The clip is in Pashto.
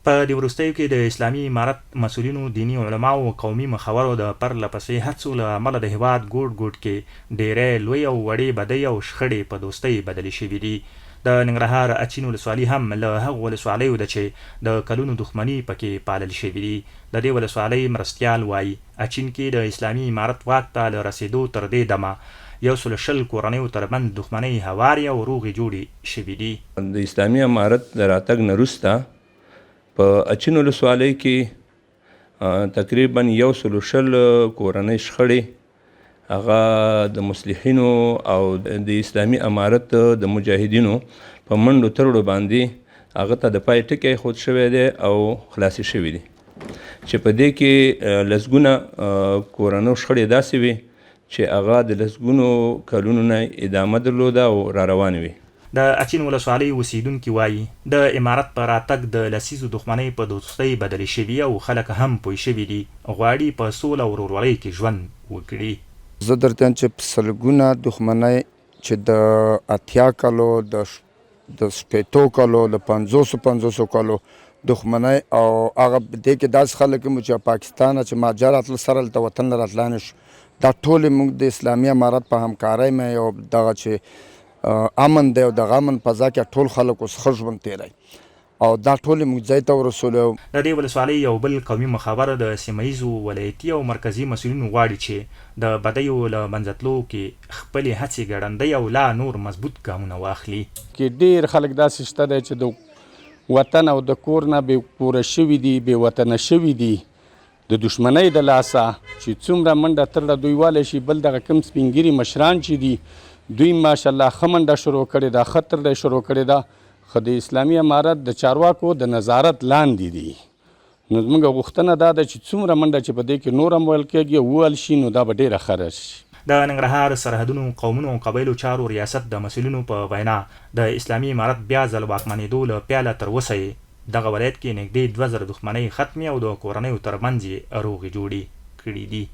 په دې وروستیو کې د اسلامي امارت مسؤلینو، دیني علماوو او قومي مخورو د پرله پسې هڅو له امله د هېواد ګوټ ګوټ کې ډېری لوی او وړې بدۍ او شخړې په دوستۍ بدلې شوې دي. د ننګرهار اچین ولسوالي هم له هغو ولسوالیو ده چې د کلونو دښمني په کې پالل شوې دي. د دې ولسوالۍ مرستیال وايي، اچین کې د اسلامي امارت واک ته له رسېدو تر دې دمه یو سلو 20 کورنیو ترمنځ دښمنۍ هوارې او روغې جوړې شوې دي. د اسلامي امارت د راتګ نه وروسته په اچین ولسوالۍ کې تقریبا یو سلو 20 کورنۍ شخړې هغه د مصلحینو او د اسلامي امارت د مجاهدینو په منډو ترړو باندې هغه ته د پای ټکی ایښود شوی دی او خلاصې شوې دي، چې په دې کې لسګونه کورنو شخړې داسې وې چې هغه د لسګونو کلونو نه ادامه درلوده او را روانې وې. د اچین ولسوالۍ اوسېدونکي وايي، د امارت په راتګ د لسیزو دښمنۍ په دوستۍ بدلې شوي او خلک هم پوه شوي دي، غواړي په سوله او ورورولۍ کې ژوند وکړي. زه درته وایم چې په سلګونه دښمنۍ چې د 80 کلو، د 60 کلو، د 50 50 کلو دښمنۍ او هغه دې کې داسې خلک هم وو چې پاکستانه چې مهاجر راتلل سره هلته وطن له راتلای نه شو. دا ټولې موږ د اسلامي امارت په همکارۍ مې او دغه چې امن دی او دغه امن فضا کې ټول خلک اوس ښه ژوند تېروي او دا ټولې موږ ځای ته ورسولو. د دې ولسوالۍ یو بل قومي مخور د سیمه ییزو، ولایتي او مرکزي مسؤلینو غواړي چې د بدیو له منځه تلو کې خپلې هڅې ګړندۍ او لا نور مضبوط ګامونه واخلي. کې ډېر خلک داسې شته دی چې د وطن او د کور نه بې کوره شوي دي، بې وطنه شوي دي د دښمنۍ د لاسه، چې څومره منډه ترړه دوی والی شي. بل دغه کوم سپین ږیري مشران چې دي دوی ماشاءالله ښه منډه شروع کړې ده، ښه ترړه یې شروع کړې ده، خو د اسلامي امارت د چارواکو د نظارت لاندې دي. نو زموږ غوښتنه دا ده چې څومره منډه چې په دې کې نور هم ویل کېږي او ووهل شي نو دا به ډېره ښه راشي. د ننګرهار سرحدونو، قومونو او قبایلو چارو ریاست د مسؤلینو په وینا، د اسلامي امارت بیا ځل واکمنېدو له پیله تر اوسه یې دغه ولایت کې نږدې 2000 دښمنۍ ختمې او د کورنیو ترمنځ یې روغې جوړې کړې دي.